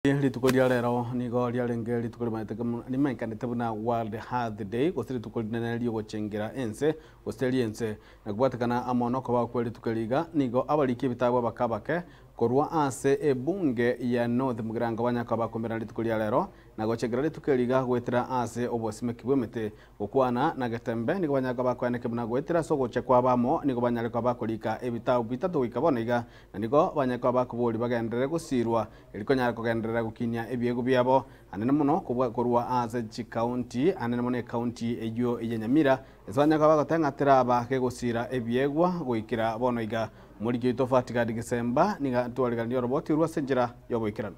Rituko ria rero nigo riarenge rituko rimanyekanete buna World Earth Day gose rituko rinene riogochengera ense gose riense. Na kobwatekana amo nokobao kwe rituko eri iga, nigo abariki ebitabu abake abake korwa ase ebunge ya North Mugirango banya koba bakomerana rituko ria rero na gochengera rituko eri iga goetera ase obosimeki bw'emete. Gokwana na Getembe nigo banyare koba bakoeneke buna goetera ase ogochia kwabo amo nigo banyare koba bakorika ebitabu bitato goika bono iga na nigo banyare koba bakoboria bagenderere gosiirwa Erio konyara kogenderera gokinia ebiegwa biabo anene mono kobua korwa ase chikaunti, anene mono ekaunti eyio ya Nyamira, ase banyare koba bagoteba ng'a teraba kegosiira ebiegwa goikera bono iga. Omoriki oito Fatigadi Gesemba nigo atwariganirie oroboti orwo ase enchera y'oboikeranu.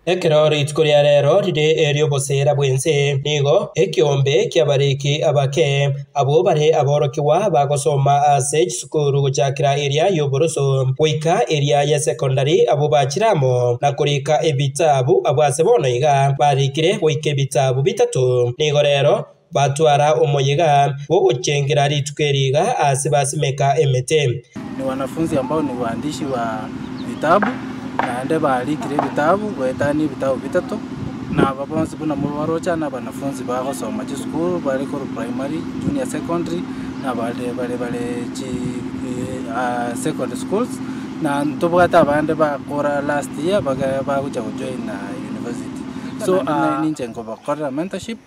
Ekero rituko ria rero rire eri'oboseera bw'ense, nigo ekeombe ki'abariki abake, abwo bare aborokigwa bagosoma ase chisukuru gochakera eria y'oboroso goika eria ya sekondari, abwo bachire amo na korika ebitabu, abwo ase bono iga barikire goika ebitabu bitato. Nigo rero batwara omoyega bw'ogochengera rituko eri iga ase basimeka emete. Ni wanafunzi ambao ni waandishi wa vitabu, naende barikire ebitabu goetania ebitabu bitato, na aba bonsi buna mobaroche na abanafunzi bagosoma chisukuru bare korwa primary, junior secondary, na bare bare bare chi secondary schools, na ntobwate abande bakora last year baga bagocha gojoin university. So ninche nkobakorera mentorship.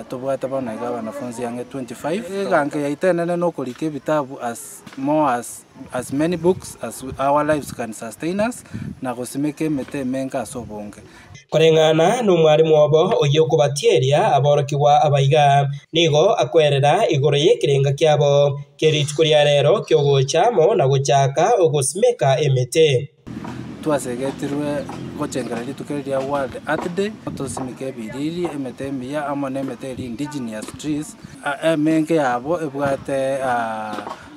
Tobwate bono iga abanafunzi ang'e 25. Egango yaito enene nokorika ebitabu as more as as many books as our lives can sustain us, na gosimeka emete emenge ase obonge. Koreng'ana nomwarimu obo oyio okobatieria aborokigwa aba iga, nigo akwerera igoro y'ekerenga kiabo kie rituko ria rero ki'ogocha amo na gochaka ogosimeka emete. Twasegetirwe gochengera rituko eri ria World Earth Day, tosimeke ebiriri, emete emiya amo nemete eria indigenous trees, emenge yabo ebwate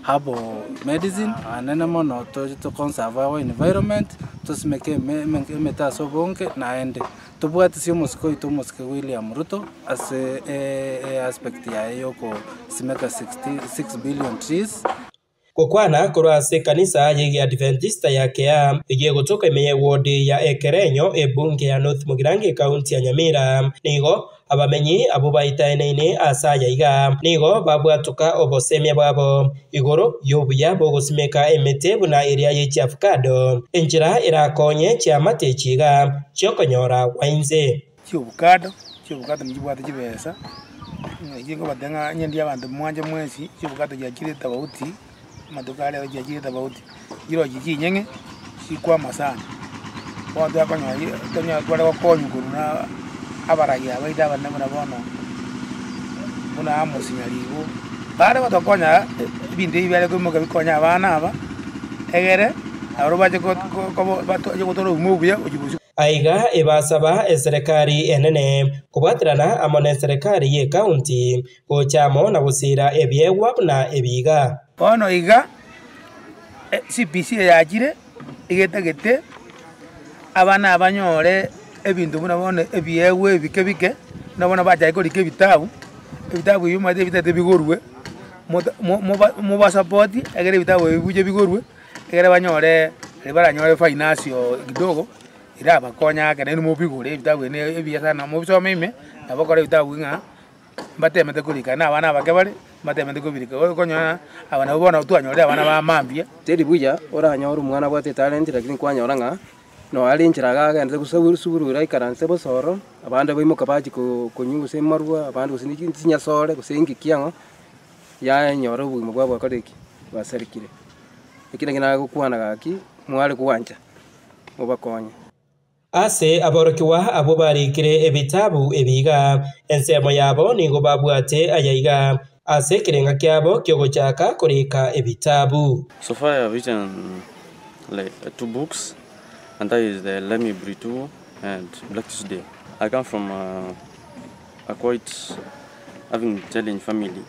herbal medicine, anene mono to conserve our environment, tosimeke emete ase obonge naende tobwatisi omosike oito omosike William Ruto ase aspect yaye yokosimeka 66 billion trees. Gokwana korwa ase ekanisa y'Egeadventista ya Kea, eyio egotoka ime y'ewodi ya Ekerenyo, ebunge ya North Mugirango ekaunti ya Nyamira, nigo abamenyi abwo baitaeneine ase aya iga nigo babwatoka obosemia bwabo igoro y'obuya bw'ogosimeka emete buna eria ye chiavocado, enchera erakonye chiamate echi iga chiokonyora gwainse. Chiobukado, chiobukado nchibwate chibesa, echio nkobatebia ng'a onye ndi abanto mwanche mwensi, chiobukado chiachire etofauti, amatuko aria rero chiachire etofauti, chirochio chinyeng'e, chikwama sana. Bono twakonyora tonyore tware gokonywa korwa na abarai aba baito abanene buna bono, buna Amos Nyaribo, bare gotokonya ebinto ebi biare koimoka bikonya abana aba, egere nabo bache ko ko bache gotora obogima obuya gochia bosio. Aiga ebasaba eserekari enene kobwaterana amo neserekari y'ecounty gocha amo na gosiira ebiegwa buna ebi iga. Bono iga CBC eyachire egetagete abana aba banyore ebinto buna bono ebiegwa ebike bike, buna bono bachake korika ebitabu, ebitabu ebi omanyete ebitagete bigorwe, mobasapoti ekero ebitabu ebi bibuche bigorwe. Ekero banyore riria baranyore financial kidogo, erabakonye ake naende mobigore ebitabu ebi ne ebiya sana mobisome ime, nabo okore ebitabu ng'a mbatemete korika na abana abake bare, mbatemete kobirika okonyora aba nabwo bono twanyorire abana ba mambia. Teri buya oranyore omwana abwate etalent lakini kwanyora ng'a nonya are enchera iga agenderete gose sukuru ere aikaranse bosa ororo, abande baimoka bachia konywa gose amarwa, abande gose chinyasore gose inki kiang'o, yanyora obogima bwabo bwakorire ki? Bwasarekire. Eki nakio nagokwana gaki, mware gwancha, mobakonye. Ase aborokigwa abwo barikire ebitabu ebi iga, ensemo yabo nigo babwate aya iga, ase ekerenga kiabo ki'ogochaka korika ebitabu. So far I have written like two books and that is the Let Me Breathe 2 and Black Tuesday. I come from a, a quite having challenge family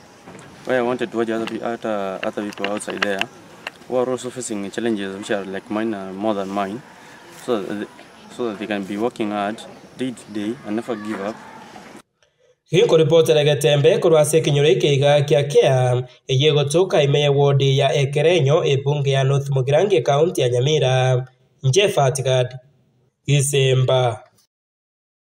where I wanted to urge other, other, other people outside there who are also facing challenges which are like mine or more than mine so that, they, so that they can be working hard day to day and never give up. Ginkoripotera egetembe korwa ase ekenyoro eke iga kia Kea, eyio egotoka ime ye ward ya Ekerenyo, ebunge ya North Mugirango ekaunti ya Nyamira. Inche Fatigad. Gisemba.